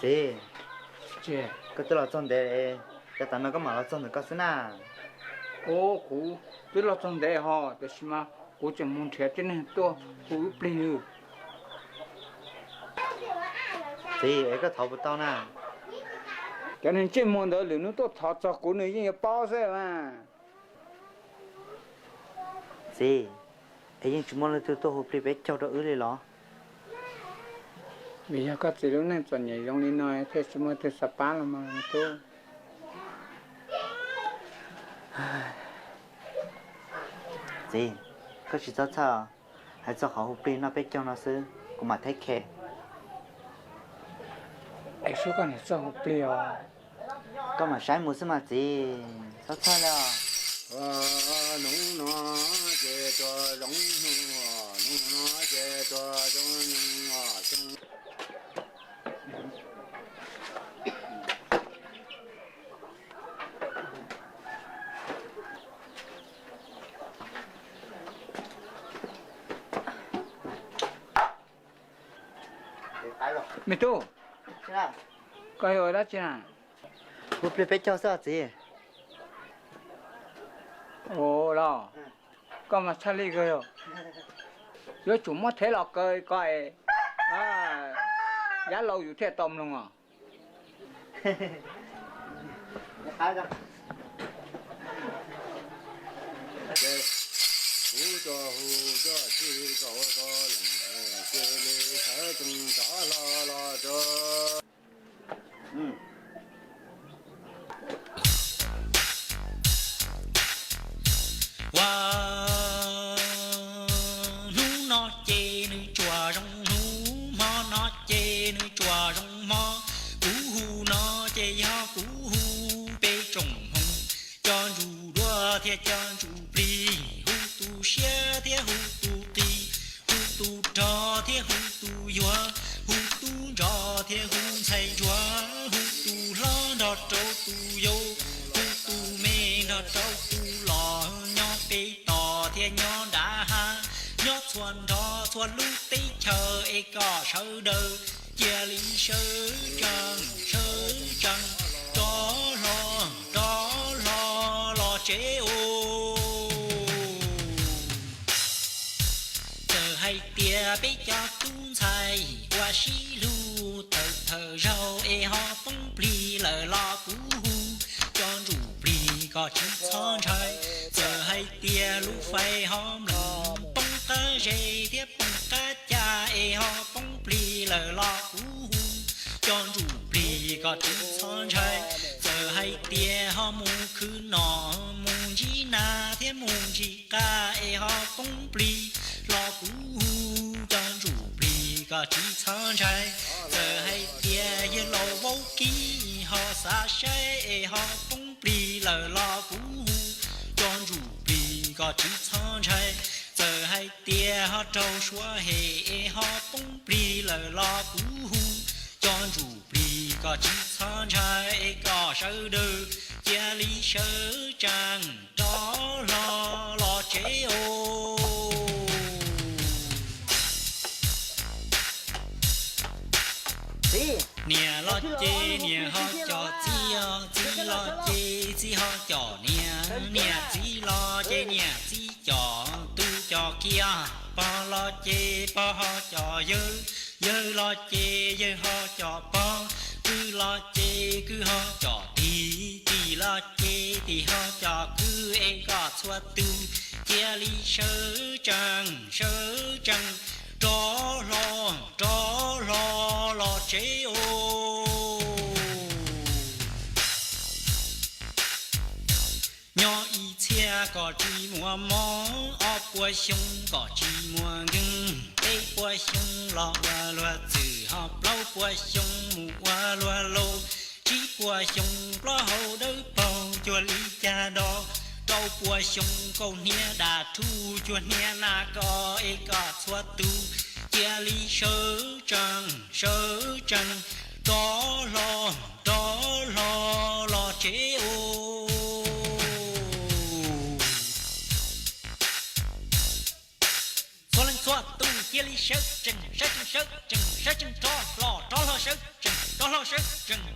Txiv, koj twb los txog ntev, cas tav no koj mam los txog ntawm koj xwb na? Ub, kuv twb los txog ntev hos, tiam sis mas kuv tseem mus nrhiav tib neeg tuaj hu wb plig. Txiv, es koj thov puas tau na? Cov neeg ntsej muag ntawd lwm hnub tuaj thov txog kuv nws yeej yuav paub xwb mas. Txiv, es yeej tsis muaj leej twg tuaj hu plig peb caug rau wb li los? Vim yog koj txiv lub neej txom nyem zoo li no thiaj tsis muaj leej twg xav pab los mas tub. Txiv, koj tsis txhob txhawj, hais txog qhov hu plig noj peb caug no xwb kuv mam thaib khe. Es sub koj niam txoj hu plig os. Koj mam saib mus xwb mas txiv, txhob txhawj li os. Hnub no ces tsuas zoo, hnub no ces tsuas zoo. Me tub, koj yuav ua dab tsi na? Hu plig peb caug xwb txiv. Ua los, koj mas tshaj lij kawg yog. Yuav tsum muab thev los kaw ko es yav laus yus thiaj tau mloog os. Kuv tso hu tso tsis kom ua tau leej, cia li sawv tsees rov hlo los tso. Ua, hnub no ces nws tsuas zoo hnub, hmo no ces nws tsuas zoo hmo. Kuv hu no ces yog kuv hu peb tsoom hmoov, cov ntsuj duab thiab cov ntsuj plig, hu tus siab thiab hu tus qis, hu tus rog thiab hu tus yuag, hu tub ntsuag thiab hu ntxhais ntsuag, hu tus hlob nrog rau tus yau, hu tus me nrog rau tus los, nyob pem toj thiab nyob nram hav, nyob txhua nrho txhua lub teb chaws es kom sawv daws cia li sawv tsees sawv tsees rov hlo rov hlo los tsev os. Txawm hais tias peb cov tub ntxhais ua sib hlub thaum thawj zaug es ho poob plig lawm los kuv hu cov ntsuj plig kom tsis txhob ntshai. Txawm hais tias lub fais ho mloog poob qab zej thiab poob qab cag es ho poob plig lawm los kuv hu cov ntsuj plig kom tsis txhob ntshai. Txawm hais tias ho mus khwv noj mus ntsib nas thiab mus ntsib qab es ho poob plig los kuv hu cov ntsuj plig kom tsis txhob ntshai. Txawm hais tias yawg laus vaub kib ho xav saib es ho poob plig lawm los kuv hu cov ntsuj plig kom tsis txhob ntshai. Txawm hais tias ho raug suab hem es ho poob plig lawm los kuv hu cov ntsuj plig kom tsis txhob ntshai es kom sawv daws cia li sawv tsees rov hlo los tsev os. Niam los ces niam ho com txiv os, txiv los ces txiv ho com niam, niam txiv los ces niam txiv com tub com kiag, pog los ces pog ho com yawg, yawg los ces yawg ho com pog, kwv los ces kwv ho com tij, tij los ces tij ho com kwv es kom txhua tus cia li sawv tsees sawv tsees rov hlo rov hlo los tsev os. Nyob ib txhia kom tsis muaj mob, ob puas xyoo kom tsis muaj nkeeg, peb puas xyoo los ua luag txwm, ho plaub puas xyoo mus ua luag laus, tsib puas xyoo plaub hau dawb paug cuag li cag do, rau puas xyoo kaus hniav dam rhuj cuag hniav nas kos es kom txhua tus cia li sawv tsees sawv tsees rov hlo rov hlo los tsev os. Txhua leej txhua tus cia li sawv tsees sawv tsees sawv tsees sawv tsees rov hlo rov hlo sawv tsees Ob hlob saib tseem